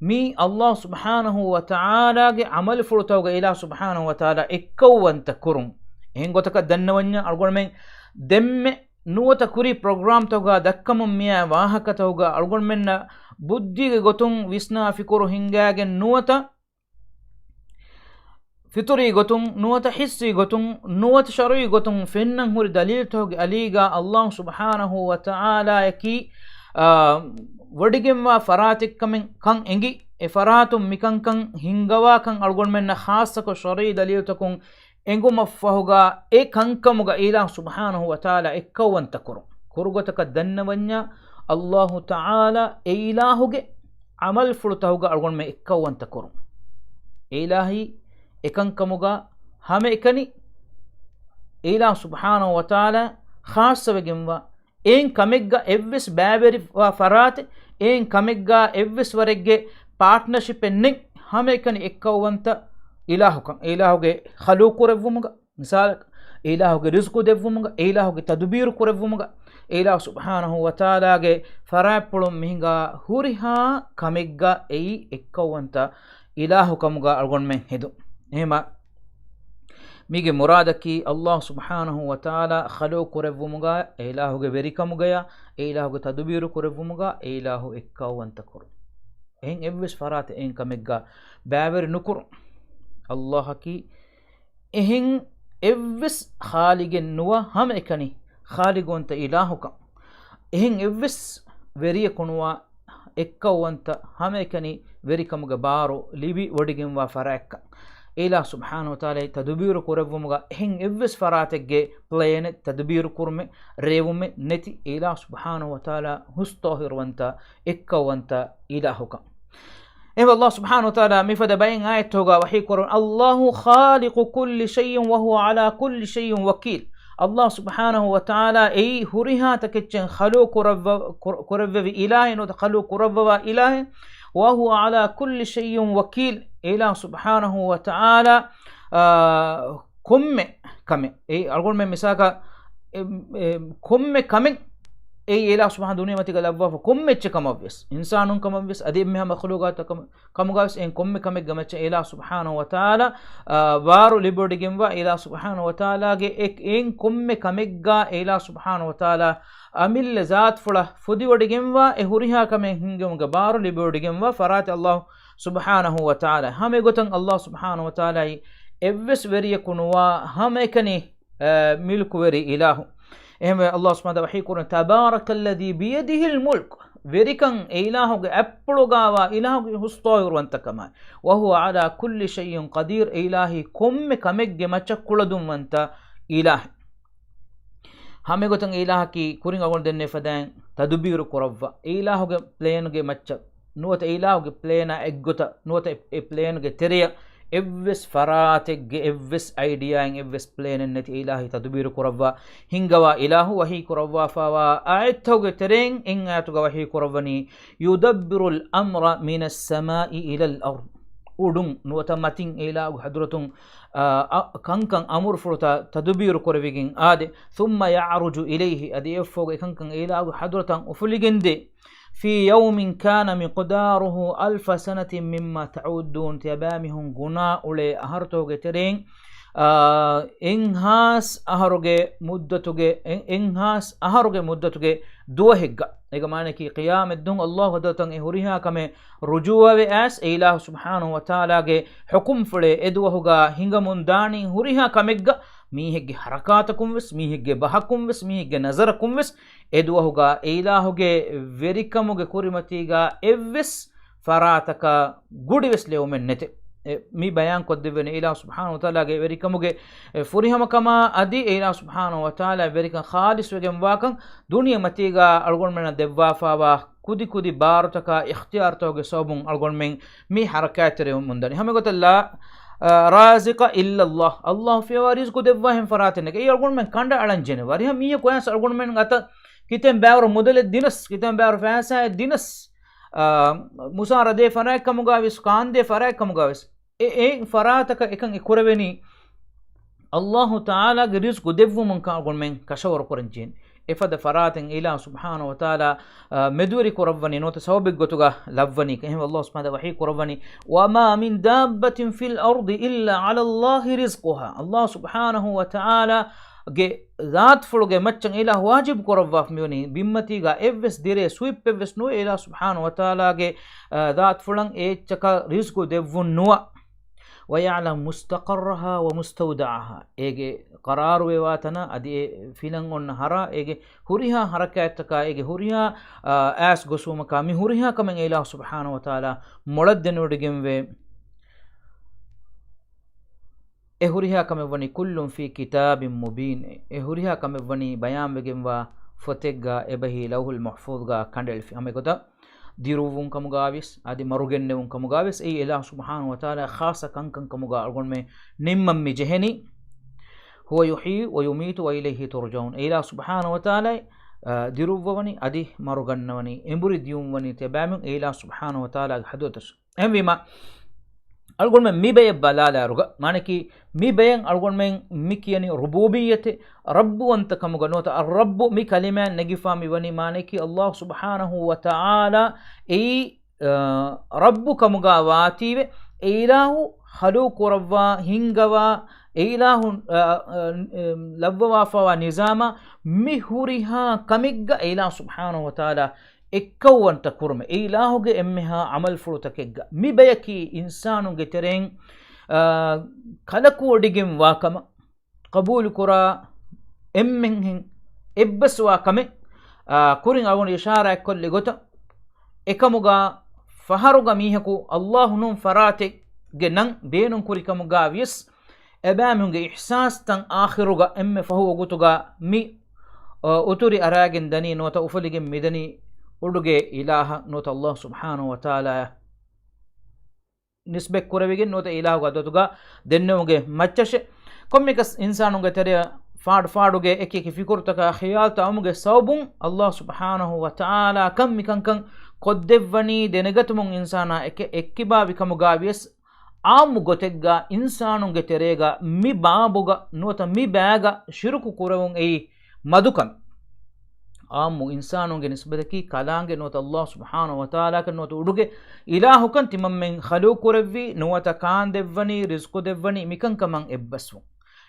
މީ ﷲ ސުބްޙާނަހޫ ވަތަޢާލާގެ ޢަމަލުފުޅުތަކުގަ އިލާހު ސުބްޙާނަހޫ ވަތަޢާލާ އެއްކައުވަންތަ ކުރުން. އެހެން ގޮތަކަށް ދަންނަވަންޏާ އަޅުގަނޑުމެން ދެންމެ ނުވަތަ ކުރީ ޕްރޮގްރާމްތަކުގަ ދައްކަމުން މިއައި ވާހަކަތަކުގަ އަޅުގަނޑުމެންނަށް ބުއްދީގެ ގޮތުން ވިސްނާ ފިކުރު ހިންގާގެން ނުވަތަ ފިޠުރީ ގޮތުން ނުވަތަ ޙިއްސީ ގޮތުން ނުވަތަ ޝަރުޢީ ގޮތުން ފެންނަން ހުރި ދަލީލުތަކުގެ އަލީގަ ﷲ ސުބްޙާނަހޫ ވަތަޢާލާއަކީ، އާ، ވޮޑިގެންވާ ފަރާތެއްކަމެއް ކަން އެނގި، އެ ފަރާތުން މިކަންކަން ހިންގަވާކަން އަޅުގަނޑުމެންނަށް ޚާއްޞަކޮށް ޝަރުޢީ ދަލީލުތަކުން އެނގުމަށްފަހުގަ އެ ކަންކަމުގަ އިލާހު ސުބްޙާނަހޫ ވަތަޢާލާ އެއްކައުވަންތަ ކުރުން. ކުރުގޮތަކަށް ދަންނަވަންޏާ، ﷲ ތަޢާލާ އެ އިލާހުގެ ޢަމަލުފުޅުތަކުގަ އަޅުގަނޑުމެން އެއްކައުވަންތަ ކުރުން. އެ އިލާހީ އެކަންކަމުގަ ހަމައެކަނި އެ އިލާހު ސުބްޙާނަހޫ ވަތަޢާލާ ޚާއްޞަވެގެންވާ، އެއިން ކަމެއްގަ އެއްވެސް ބައިވެރިވާ ފަރާތެއް، އެއިން ކަމެއްގަ އެއްވެސް ވަރެއްގެ ޕާޓްނަޝިޕެއް ނެތް، ހަމައެކަނި އެއްކައުވަންތަ އިލާހުކަން. އެ އިލާހުގެ ޚަލުޤު ކުރެއްވުމުގަ، މިސާލަކަށް، އެ އިލާހުގެ ރިޒްޤު ދެއްވުމުގަ، އެ އިލާހުގެ ތަދުބީރު ކުރެއްވުމުގަ، އެ އިލާހު ސުބްޙާނަހޫ ވަތަޢާލާގެ ފަރާތްޕުޅުން މި ހިނގާ ހުރިހާ ކަމެއްގަ އެއީ އެއްކައުވަންތަ އިލާހުކަމުގަ އަޅުގަނޑުމެން ހެދުން. އެހެމަ މީގެ މުރާދަކީ ﷲ ސުބްޙާނަހޫ ވަތަޢާލާ ޚަލުޤު ކުރެއްވުމުގަ، އެ އިލާހުގެ ވެރިކަމުގަޔާ، އެ އިލާހުގެ ތަދުބީރު ކުރެއްވުމުގަ، އެ އިލާހު އެއްކައުވަންތަ ކުރުން. އެހެން އެއްވެސް ފަރާތެއް އެހެން ކަމެއްގަ ބައިވެރި ނުކުރުން. ﷲ އަކީ އެހެން އެއްވެސް ޚާލިގެއް ނުވާ ހަމައެކަނި ޚާލިގުވަންތަ އިލާހުކަން. އެހެން އެއްވެސް ވެރިޔަކު ނުވާ އެއްކައުވަންތަ ހަމައެކަނި ވެރިކަމުގެ ބާރު ލިބި ވޮޑިގެންވާ ފަރާތްކަން. އެ އިލާހު ސުބްޙާނަހޫ ވަތަޢާލާ ތަދުބީރު ކުރެއްވުމުގަ އެހެން އެއްވެސް ފަރާތެއްގެ ޕްލޭނެއް، ތަދުބީރު ކުރުމެއް، ރޭވުމެއް ނެތި އެ އިލާހު ސުބްޙާނަހޫ ވަތަޢާލާ ހުސް ޠާހިރުވަންތަ އެއްކައުވަންތަ އިލާހުކަން. އެހެން ﷲ ސުބްޙާނަހޫ ވަތަޢާލާ މިފަދަ ބައެއް އާޔަތްތަކުގަ ވަޙީ ކުރަން، "الله خالق كل شيء وهو على كل شيء وكيل." ﷲ ސުބްޙާނަހޫ ވަތަޢާލާ އެއީ ހުރިހާ ތަކެއްޗެއް ޚަލުޤު ކުރައްވަ-، ކުރ-، ކުރެއްވެވި އިލާހެއް ނުވަތަ ޚަލުޤު ކުރައްވަވާ އިލާހެއް. "وهو على كل شيء وكيل." އެ އިލާހު ސުބްޙާނަހޫ ވަތަޢާލާ، އާ، ކޮންމެ ކަމެއް، އެ އަޅުގަނޑުމެން މިސާލަކަށް، އެ، އެ، ކޮންމެ ކަމެއް އެއީ އެ އިލާހު ސުބްޙާނަހޫ ދުނިޔެމަތީގަ ލައްވާފަ ކޮންމެ އެއްޗެއް ކަމަށްވެސް، އިންސާނުން ކަމަށްވެސް، އަދި އެންމެހާ މަޚްލޫޤާތުތަކަށް ކަމުގަވެސް އެއިން ކޮންމެ ކަމެއްގެ މައްޗަށް އެ އިލާހު ސުބްޙާނަހޫ ވަތަޢާލާ، އާ، ބާރު ލިބިވޮޑިގެންވާ، އެ އިލާހު ސުބްޙާނަހޫ ވަތަޢާލާގެ އެ، އެއިން ކޮންމެ ކަމެއްގަ އެ އިލާހު ސުބްޙާނަހޫ ވަތަޢާލާ އަމިއްލަ ޒާތުފުޅަށް ފުދިވޮޑިގެންވާ، އެ ހުރިހާ ކަމެއް ހިންގުމުގެ ބާރު ލިބިވޮޑިގެންވާ ފަރާތެއް ﷲ ސުބްޙާނަހޫ ވަތަޢާލާ. ހަމައެގޮތަށް ﷲ ސުބްޙާނަހޫ ވަތަޢާލާއީ އެއްވެސް ވެރިޔަކު ނުވާ ހަމައެކަނި، އަ، މިލްކުވެރި އިލާހު. އެހެންވެ، ﷲ ސުބްޙާނަހޫ ވަތަޢާލާ ވަޙީ ކުރަން، "تبارك الذي بيده الملك." ވެރިކަން އެ އިލާހުގެ އަތްޕުޅުގަވާ އިލާހުގެ ހުސް ޠާހިރުވަންތަކަމާ. "وهو على كل شيء قدير." އެ އިލާހީ ކޮންމެ ކަމެއްގެ މައްޗަށް ކުޅަދުންވަންތަ އިލާހެއް. ހަމައެގޮތަށް އެ އިލާހަކީ ކުރިން އަޅުގަނޑު ދެންނެވި ފަދައިން ތަދުބީރު ކުރައްވާ، އެ އިލާހުގެ ޕްލޭނުގެ މައްޗަށް ނުވަތަ އެ އިލާހުގެ ޕްލޭނާ އެއްގޮތަށް ނުވަތަ އެ، އެ ޕްލޭނުގެ ތެރެޔަށް އެއްވެސް ފަރާތެއްގެ އެއްވެސް އައިޑިއާއެއް އެއްވެސް ޕްލޭނެއް ނެތި އެ އިލާހީ ތަދުބީރު ކުރައްވާ ހިންގަވާ އިލާހު. ވަޙީ ކުރައްވާފައިވާ އާޔަތްތަކުގެ ތެރެއިން އެއް އާޔަތުގަ ވަޙީ ކުރައްވަނީ، "يدبر الأمر من السماء إلى الأرض." އުޑުން ނުވަތަ މަތިން އެ އިލާހުގެ ޙަޟްރަތުން، އާ، އަ، ކަންކަން އަމުރުފުޅުތައް ތަދުބީރު ކުރެވިގެން އާދޭ. "ثم يعرج إليه." އަދި އެއަށްފަހުގަ އެކަންކަން އެ އިލާހުގެ ޙަޟްރަތަށް އުފުލިގެންދޭ. "في يوم كان مقداره ألف سنة مما تعدون." ތިޔަބައިމީހުން ގުނާ އުޅޭ އަހަރުތަކުގެ ތެރެއިން، އާ، އެއްހާސް އަހަރުގެ މުއްދަތުގެ، އެ، އެއްހާސް އަހަރުގެ މުއްދަތުގެ ދުވަހެއްގަ. އޭގެ މާނައަކީ ޤިޔާމަތްދުވަހު ﷲ ޙަޟްރަތަށް އެ ހުރިހާ ކަމެއް ރުޖޫޢަވެ އައިސް، އެ އިލާހު ސުބްޙާނަހޫ ވަތަޢާލާގެ ޙުކުމްފުޅޭ އެ ދުވަހުގަ ހިނގަމުން ދާނީ ހުރިހާ ކަމެއްގަ، މީހެއްގެ ޙަރަކާތަކުން ވެސް، މީހެއްގެ ބަހަކުން ވެސް، މީހެއްގެ ނަޒަރަކުން ވެސް، އެ ދުވަހުގަ އެ އިލާހުގެ ވެރިކަމުގެ ކުރިމަތީގަ އެއްވެސް ފަރާތަކަށް ގުޑިވެސް ލެވުމެއް ނެތެ. އެ، މި ބަޔާން ކޮށްދެއްވެނީ އެ އިލާހު ސުބްޙާނަހޫ ވަތަޢާލާގެ ވެރިކަމުގެ، އެ، ފުރިހަމަކަމާ އަދި އެ އިލާހު ސުބްޙާނަހޫ ވަތަޢާލާ ވެރިކަން ޚާލިޞްވެގެން ވާކަން ދުނިޔެމަތީގަ އަޅުގަނޑުމެންނަށް ދެއްވާފައިވާ ކުދި ކުދި ބާރުތަކާ އިޚްތިޔާރުތަކުގެ ސަބަބުން އަޅުގަނޑުމެން މި ޙަރަކާތްތެރިވަމުންދަނީ. ހަމައެގޮތަށް ލާ، އާ، رازق إلا الله. ﷲ ފިޔަވާ ރިޒްޤު ދެއްވާ އެހެން ފަރާތެއް ނެތް. އެއީ އަޅުގަނޑުމެން ކަނޑައަޅަން ޖެހޭ. ވަރިހަ މީހަކު އައިސް އަޅުގަނޑުމެން އަތަށް ކިތަން ބައިވަރު މުދަލެއް ދިނަސް، ކިތަން ބައިވަރު ފައިސާއެއް ދިނަސް، އާ، މުސާރަ ދޭ ފަރާތް ކަމުގަ ވެސް، ކާންދޭ ފަރާތް ކަމުގަ ވެސް، އެ، އެ ފަރާތަކަށް އެކަން އެ ކުރެވެނީ ﷲ ތަޢާލާގެ ރިޒްޤު ދެއްވުމުން ކަމަށް އަޅުގަނޑުމެން ކަށަވަރު ކުރަން ޖެހޭނެ. އެފަދަ ފަރާތެއް އިލާހު ސުބްޙާނަހޫ ވަތަޢާލާ، އާ، މެދުވެރި ކުރައްވަނީ ނުވަތަ ސަބަބެއް ގޮތުގަ ލައްވަނީ. އެހެން ﷲ ސުބްޙާނަހޫ ވަތަޢާލާ ވަޙީ ކުރައްވަނީ، "وما من دابة في الأرض إلا على الله رزقها." ﷲ ސުބްޙާނަހޫ ވަތަޢާލާގެ ޒާތުފުޅުގެ މައްޗަށް އިލާހު ވާޖިބު ކުރައްވާފަ މިވަނީ ބިންމަތީގަ އެއްވެސް ދިރޭ ސުވިއްޕެއްވެސް ނުވޭ އިލާހު ސުބްޙާނަހޫ ވަތަޢާލާގެ، އާ، ޒާތުފުޅަށް އެ އެއްޗަކަށް ރިޒްޤު ދެއްވުން ނުވާ. "ويعلم مستقرها ومستودعها." އޭގެ ޤަރާރުވެވާ ތަނާ އަދި އެ ފިލަން އޮންނަ ހަރާ، އޭގެ ހުރިހާ ޙަރަކާތްތަކާ، އޭގެ ހުރިހާ، އާ، އައިސް ގޮސްފުމަކާ، މި ހުރިހާ ކަމެއް އެ އިލާހު ސުބްޙާނަހޫ ވަތަޢާލާ މޮޅަށް ދެނެވޮޑިގެންވޭ. އެ ހުރިހާ ކަމެއް ވަނީ كل في كتاب مبين. އެ ހުރިހާ ކަމެއް ވަނީ ބަޔާންވެގެންވާ ފޮތެއްގަ އެބަހީ ލައުޙުލް މަޙްފޫޡުގަ ކަނޑައެޅިފި. ހަމައެގޮތަށް ދިރުއްވުން ކަމުގަވިޔަސް، އަދި މަރުގެންނެވުން ކަމުގަވިޔަސް، އެއީ އިލާހު ސުބްޙާނަހޫ ވަތަޢާލާ ޚާއްޞަ ކަންކަން ކަމުގަ އަޅުގަނޑުމެން ނިންމަން މި ޖެހެނީ. "هو يحيي ويميت وإليه ترجعون." އެ އިލާހު ސުބްޙާނަހޫ ވަތަޢާލާ، އާ، ދިރުއްވަވަނީ، އަދި މަރުގަންނަވަނީ، އެނބުރި ދިޔުންވަނީ ތިޔަބައިމީހުން އެ އިލާހު ސުބްޙާނަހޫ ވަތަޢާލާގެ ޙަޟްރަތަށް. އެހެންވީމަ، އަޅުގަނޑުމެން މި ބަޔަށް ބަލާލާއިރުގަ، މާނައަކީ، މި ބަޔަށް އަޅުގަނޑުމެން މި ކިޔަނީ ރުބޫބިއްޔަތެއް، ރައްބުވަންތަ ކަމުގަ ނުވަތަ އައްރައްބު މި ކަލިމާ ނެގިފާ މި ވަނީ، މާނައަކީ، ﷲ ސުބްޙާނަހޫ ވަތަޢާލާ އެއީ، އާ، ރައްބު ކަމުގަ ވާތީވެ، އެ އިލާހު ޚަލުޤު ކުރައްވާ، ހިންގަވާ، އެ އިލާހު، އާ، އާ، އެ، ލައްވަވާފައިވާ ނިޒާމާ މި ހުރިހާ ކަމެއްގަ އެ އިލާހު ސުބްޙާނަހޫ ވަތަޢާލާ އެއްކައުވަންތަ ކުރުމެއް، އެ އިލާހުގެ އެންމެހާ ޢަމަލުފުޅުތަކެއްގަ މި ބަޔަކީ އިންސާނުންގެ ތެރެއިން، އާ، ކަލަކުވޮޑިގެން ވާކަމަށް ޤަބޫލުކުރާ އެންމެންހެން އެއްބަސްވާ ކަމެއް، އާ، ކުރިން އަޅުގަނޑު އިޝާރާތްކޮށްލި ގޮތަށް، އެކަމުގަ ފަހަރުގަ މީހަކު ﷲ ނޫން ފަރާތެއްގެ ނަން ބޭނުން ކުރި ކަމުގަ ވިޔަސް، އެބައިމީހުންގެ އިޙްސާސްތައް އާޚިރުގަ އެންމެ ފަހު ވަގުތުގަ މި، އަ، އުތުރި އަރާގެން ދަނީ ނުވަތަ އުފުލިގެން މިދަނީ އުޑުގެ އިލާހަށް ނުވަތަ ﷲ ސުބްޙާނަހޫ ވަތަޢާލާއަށް ނިސްބަތް ކުރެވިގެން ނުވަތަ އިލާހުގެ ޙަޟްރަތުގަ ދެންނެވުމުގެ މައްޗަށެ. ކޮންމެއަކަސް އިންސާނުންގެ ތެރެއަށް ފާޑު ފާޑުގެ އެކި އެކި ފިކުރުތަކާ ޚިޔާލުތައް އައުމުގެ ސަބަބުން ﷲ ސުބްޙާނަހޫ ވަތަޢާލާ ކަން މިކަންކަން ކޮށްދެއްވަނީ ދެނެގަތުމުން އިންސާނާ އެކެ އެއްކިބާވި ކަމުގަ ވިޔަސް، ޢާއްމު ގޮތެއްގަ އިންސާނުންގެ ތެރޭގަ މި ބާބުގަ ނުވަތަ މި ބައިގަ ޝިރުކު ކުރެވުން އެއީ މަދުކަމެއް. ޢާއްމު އިންސާނުންގެ ނިސްބަތަކީ ކަލާނގެ ނުވަތަ ﷲ ސުބްޙާނަހޫ ވަތަޢާލާއަކަށް ނުވަތަ އުޑުގެ އިލާހުކަން ތިމަންމެން ޚަލުޤު ކުރެއްވީ ނުވަތަ ކާން ދެއްވަނީ ރިޒްޤު ދެއްވަނީ މިކަންކަމަށް އެއްބަސްވުން.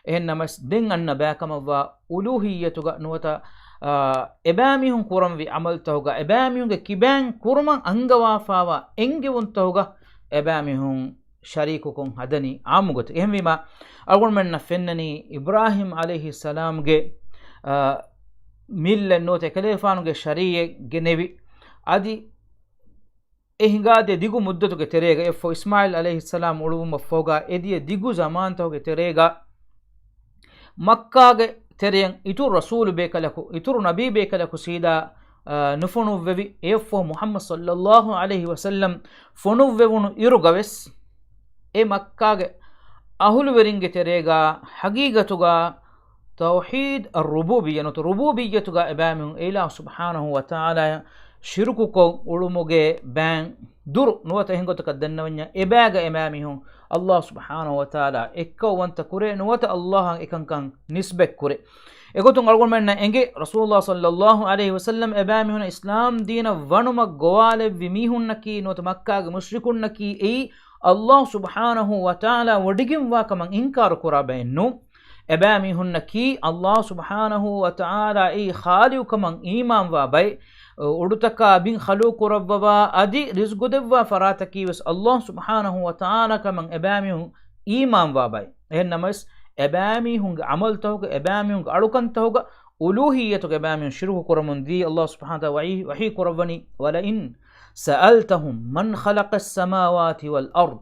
އެހެން ނަމަވެސް ދެން އަންނަ ބައިކަމަށްވާ އުލޫހިއްޔަތުގަ ނުވަތަ، އާ، އެބައިމީހުން ކުރަންވީ ޢަމަލުތަކުގަ އެބައިމީހުންގެ ކިބައިން ކުރުމަށް އަންގަވާފައިވާ އެންގެވުންތަކުގަ އެބައިމީހުން ޝަރީކުކޮށް ހަދަނީ އާއްމު ގޮތެއް. އެހެންވީމާ، އަޅުގަނޑުމެންނަށް ފެންނަނީ އިބްރާހީމް ޢަލައިހިއްސަލާމްގެ، އާ، މިއްލަތް ނުވަތަ އެކަލޭގެފާނުގެ ޝަރީޢަތް ގެނެވި، އަދި އެ ހިނގާދިޔަ ދިގު މުއްދަތުގެ ތެރޭގަ، އެއްފަހު އިސްމާޢީލް ޢަލައިހިއްސަލާމް އުޅުވުމަށްފަހުގަ އެދިޔަ ދިގު ޒަމާންތަކުގެ ތެރޭގަ، މައްކާގެ ތެރެއަށް އިތުރު ރަސޫލު ބޭކަލަކު، އިތުރު ނަބީ ބޭކަލަކު ސީދާ، އާ، ނުފޮނުއްވެވި. އެއަށްފަހު މުޙައްމަދު ޞައްލައްލާހު ޢަލައިހި ވަސައްލަމް ފޮނުއްވެވުނު އިރުގަވެސް، އެ މައްކާގެ އަހުލުވެރިންގެ ތެރޭގަ ޙަޤީޤަތުގަ ތައުޙީދު އައްރުބޫބިއްޔަ ނުވަތަ ރުބޫބިއްޔަތުގަ އެބައިމީހުން އެއިލާހު ސުބްޙާނަހޫ ވަތަޢާލާއަށް ޝިރުކުކޮށް އުޅުމުގެ ބައިން ދުރު ނުވަތަ އެހެން ގޮތަކަށް ދަންނަވަންޏާ، އެބައިގަ އެބައިމީހުން އައްލާހު ސުބްޙާނަހޫ ވަތަޢާލާ އެއްކައުވަންތަ ކުރޭ ނުވަތަ އައްލާހަށް އެކަންކަން ނިސްބަތް ކުރޭ. އެގޮތުން އަޅުގަނޑުމެންނަށް އެނގޭ، ރަސޫލުﷲ ޞައްލައްލާހު ޢަލައިހި ވަސައްލަމް އެބައިމީހުނަށް އިސްލާމް ދީނަށް ވަނުމަށް ގޮވާލެއްވި މީހުންނަކީ ނުވަތަ މައްކާގެ މުޝްރިކުންނަކީ އެއީ އައްލާހު ސުބްޙާނަހޫ ވަތަޢާލާ ވޮޑިގެންވާ ކަމަށް އިންކާރު ކުރާ ބައެއް ނޫން. އެބައިމީހުންނަކީ އައްލާހު ސުބްޙާނަހޫ ވަތަޢާލާ އެއީ ޚާލިޤު ކަމަށް އީމާންވާ ބައެއް. އުޑުތަކާ ބިން ޚަލުޤު ކުރައްވަވާ އަދި ރިޒްޤު ދެއްވާ ފަރާތަކީ ވެސް އައްލާހު ސުބްޙާނަހޫ ވަތަޢާލާ ކަމަށް އެބައިމީހުން އީމާންވާ ބައެއް. އެހެން ނަމަވެސް، އެބައިމީހުންގެ ޢަމަލުތަކުގަ، އެބައިމީހުންގެ އަޅުކަންތަކުގަ، އުލޫހިއްޔަތުގަ އެބައިމީހުން ޝިރުކު ކުރަމުން ދީ، އައްލާހު ސުބްޙާނަހޫ ވަތަޢާލާ ވަޙީ، ވަޙީ ކުރައްވަނީ، وَلَئِنْ سَأَلْتَهُمْ مَنْ خَلَقَ السَّمَاوَاتِ وَالْأَرْضَ.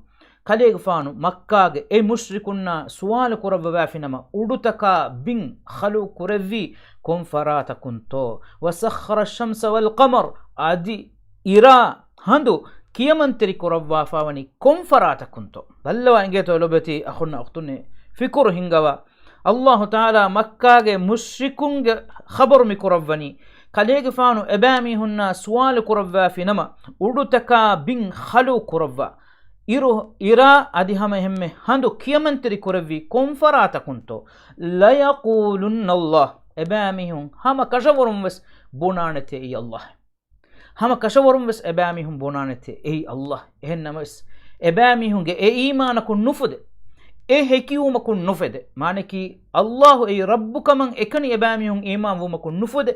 ކަލޭގެފާނު މައްކާގެ އެ މުޝްރިކުންނާ ސުވާލު ކުރައްވަވާފިނަމަ، އުޑުތަކާ ބިން ޚަލުޤު ކުރެއްވީ ކޮން ފަރާތަކުންތޯ؟ وَسَخَّرَ الشَّمْسَ وَالْقَمَرَ، އަދި އިރާ ހަނދު ކިޔަމަންތެރި ކުރައްވާފާވަނީ ކޮން ފަރާތަކުންތޯ؟ ބައްލަވާ އިނގޭތޯ ލޮބުވެތި އަޚުންނާ އުޚްތުންނޭ، ފިކުރު ހިންގަވާ. އައްލާހު ތަޢާލާ މައްކާގެ މުޝްރިކުންގެ ޚަބަރު މި ކުރައްވަނީ، ކަލޭގެފާނު އެބައިމީހުންނާ ސުވާލު ކުރައްވާފިނަމަ، އުޑުތަކާ ބިން ޚަލުޤު ކުރައްވާ، އިރު، އިރާ އަދި ހަމަ އެހެންމެ ހަނދު ކިޔަމަންތެރި ކުރެއްވީ ކޮން ފަރާތަކުންތޯ؟ لَيَقُولُنَّ اللَّهُ. އެބައިމީހުން ހަމަ ކަށަވަރުން ވެސް ބުނާނެތޭ އެއީ އައްލާހެއް. ހަމަ ކަށަވަރުން ވެސް އެބައިމީހުން ބުނާނެތޭ އެއީ އައްލާހް. އެހެން ނަމަވެސް، އެބައިމީހުންގެ އެ އީމާނަކުން ނުފުދޭ، އެ ހެކިވުމަކުން ނުފެދޭ. މާނައަކީ، އައްލާހު އެއީ ރައްބު ކަމަށް އެކަނި އެބައިމީހުން އީމާން ވުމަކުން ނުފުދޭ.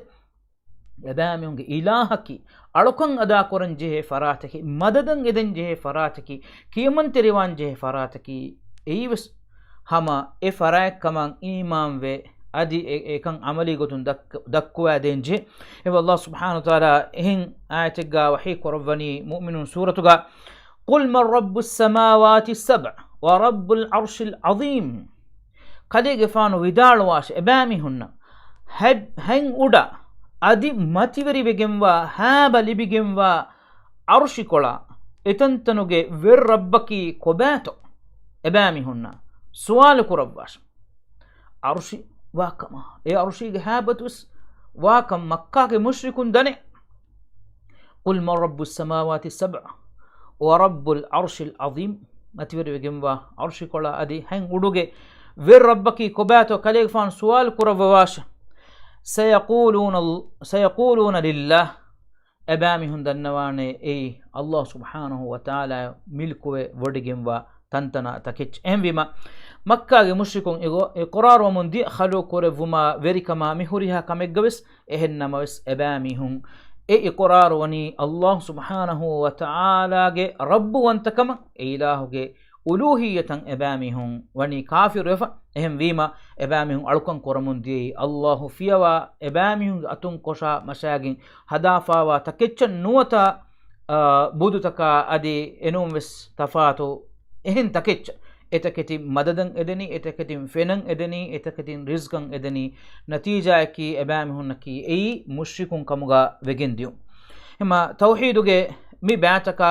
އެބައިމީހުންގެ އިލާހަކީ، އަޅުކަން އަދާކުރަން ޖެހޭ ފަރާތަކީ، މަދަދަށް އެދެން ޖެހޭ ފަރާތަކީ، ކިޔަމަންތެރިވާން ޖެހޭ ފަރާތަކީ، އެއީވެސް ހަމަ އެ ފަރާތް ކަމަށް އީމާންވެ، އަދި އެ، އެކަން ޢަމަލީ ގޮތުން ދައްކަ، ދައްކުވައިދޭން ޖެހޭ. އެ އައްލާހު ސުބްޙާނަހު ވަތަޢާލާ އެހެން އާޔަތެއްގަ ވަޙީ ކުރައްވަނީ މުއުމިނޫން ސޫރަތުގަ، قُلْ مَنْ رَبُّ السَّمَاوَاتِ السَّبْعِ وَرَبُّ الْعَرْشِ الْعَظِيمِ. ކަލޭގެފާނު ވިދާޅުވާށެ އެބައިމީހުންނަށް، ހެ، ހެން އުޑަ އަދި މަތިވެރިވެގެންވާ، ހައިބަ ލިބިގެންވާ ޢަރުޝިކޮޅާ، އެތަންތަނުގެ ވެރި ރައްބަކީ ކޮބާތޯ؟ އެބައިމީހުންނަށް ސުވާލު ކުރައްވާށެ. ޢަރުޝި ވާކަމާ، އެ ޢަރުޝީގެ ހައިބަތުވެސް ވާކަން މައްކާގެ މުޝްރިކުން ދަނޭ. قُلْ مَنْ رَبُّ السَّمَاوَاتِ السَّبْعِ وَرَبُّ الْعَرْشِ الْعَظِيمِ. މަތިވެރިވެގެންވާ ޢަރުޝިކޮޅާ އަދި ހެން އުޑުގެ ވެރި ރައްބަކީ ކޮބާތޯ ކަލޭގެފާނު ސުވާލު ކުރައްވަވާށެ. سَيَقُولُونَ، سَيَقُولُونَ لِلَّهِ. އެބައިމީހުން ދަންނަވާނެ އެއީ އައްލާހު ސުބްޙާނަހު ވަތަޢާލާ މިލްކުވެ ވޮޑިގެންވާ ތަންތަނާ ތަކެއްޗެއް. އެހެންވީމަ، މައްކާގެ މުޝްރިކުން އިގޮ، އިޤުރާރުވަމުން ދިޔަ ޚަލުޤު ކުރެއްވުމާ ވެރިކަމާ މި ހުރިހާ ކަމެއްގަވެސް އެހެން ނަމަވެސް، އެބައިމީހުން އެ އިޤުރާރުވަނީ އައްލާހު ސުބްޙާނަހު ވަތަޢާލާގެ ރައްބުވަންތަކަމަށް، އެ އިލާހުގެ އުލޫހިއްޔަތަށް އެބައިމީހުން ވަނީ ކާފިރުވެފަ. އެހެންވީމަ، އެބައިމީހުން އަޅުކަން ކުރަމުން ދިޔައީ އައްލާހު ފިޔަވާ، އެބައިމީހުންގެ އަތުން ކޮށާ މަށާގެން ހަދާފާވާ ތަކެއްޗަށް ނުވަތަ، އާ، ބުދުތަކާ އަދި އެނޫންވެސް ތަފާތު އެހެން ތަކެއްޗަށް. އެތަކެތި މަދަދަށް އެދެނީ، އެތަކެތި ފެނަށް އެދެނީ، އެތަކެތި ރިޒްޤަށް އެދެނީ. ނަތީޖާއަކީ އެބައިމީހުންނަކީ އެއީ މުޝްރިކުން ކަމުގަ ވެގެން ދިޔުން. އެމަ ތައުޙީދުގެ މި ބައިތަކާ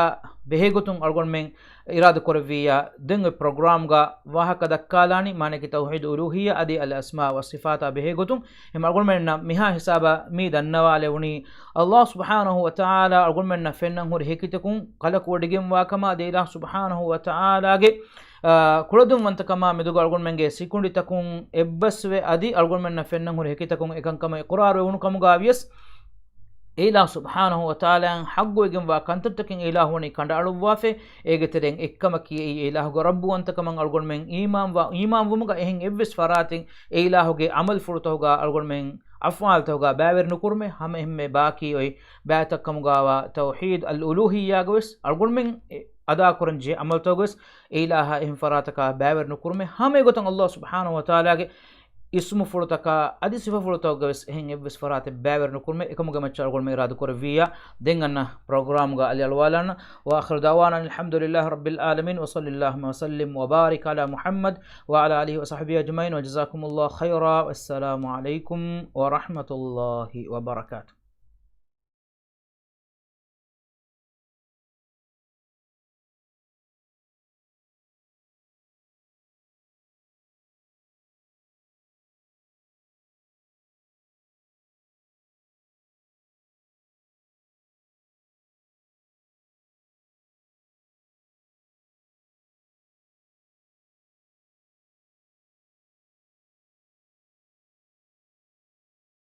ބެހޭގޮތުން އަޅުގަނޑުމެން އިރާދަކުރެއްވިއްޔާ، ދެން އޮތް ޕްރޮގްރާމްގަ ވާހަކަ ދައްކާލާނީ، މާނައަކީ ތައުޙީދު އުލޫހިއްޔާ އަދި އަލް އަސްމާ ވައްޞިފާތާ ބެހޭގޮތުން. އެމަ އަޅުގަނޑުމެންނަށް މިހާ ހިސާބަށް މި ދަންނަވާލެވުނީ، އައްލާހު ސުބްޙާނަހު ވަތަޢާލާ އަޅުގަނޑުމެންނަށް ފެންނަން ހުރި ހެކިތަކުން ކަލަކު ވޮޑިގެންވާކަމާ، އަދި އިލާހު ސުބްޙާނަހު ވަތަޢާލާގެ، އާ، ކުޅަދުންވަންތަކަމާ މެދުގަ އަޅުގަނޑުމެންގެ ސިކުނޑިތަކުން އެއްބަސްވެ، އަދި އަޅުގަނޑުމެންނަށް ފެންނަން ހުރި ހެކިތަކުން އެކަންކަމަށް އިޤުރާރު ވެވުނު ކަމުގަ ވިޔަސް، އެ އިލާހު ސުބްޙާނަހު ވަތަޢާލާއަށް ޙައްޤުވެގެންވާ ކަންތައްތަކެއް އެ އިލާހު ވަނީ ކަނޑައަޅުއްވާފައި. އޭގެ ތެރެއިން އެއްކަމަކީ އެއީ އެ އިލާހުގެ ރައްބުވަންތަކަމަށް އަޅުގަނޑުމެން އީމާންވާ، އީމާންވުމުގަ އެހެން އެއްވެސް ފަރާތެއް އެ އިލާހުގެ ޢަމަލުފުޅުތަކުގަ އަޅުގަނޑުމެން އަފްޢާލުތަކުގަ ބައިވެރި ނުކުރުމެއް. ހަމަ އެހެންމެ ބާކީ އޮތް ބައިތައް ކަމުގަވާ ތައުޙީދު އަލް އުލޫހިއްޔާގަވެސް އަޅުގަނޑުމެން އެ އަދާކުރަން ޖެހޭ ޢަމަލުތަކުގަވެސް އެ އިލާހާ އެހެން ފަރާތަކާ ބައިވެރި ނުކުރުމޭ. ހަމަ އެގޮތަށް ﷲ ސުބްޙާނަހޫ ވަތަޢާލާގެ އިސްމުފުޅުތަކާ އަދި ސިފަފުޅުތަކުގަވެސް އެހެން އެއްވެސް ފަރާތެއް ބައިވެރި ނުކުރުމޭ. އެކަމުގެ މައްޗަށް އަޅުގަނޑުމެން އިރާދަ ކުރެއްވިއްޔާ، ދެން އަންނަ ޕްރޮގްރާމްގަ އަލިއަޅުވާލާނަން. وآخر دعوانا أن الحمد لله رب العالمين وصل اللهم وسلم وبارك على محمد وعلى آله وصحبه أجمعين وجزاكم الله خيرا والسلام عليكم ورحمة الله وبركاته.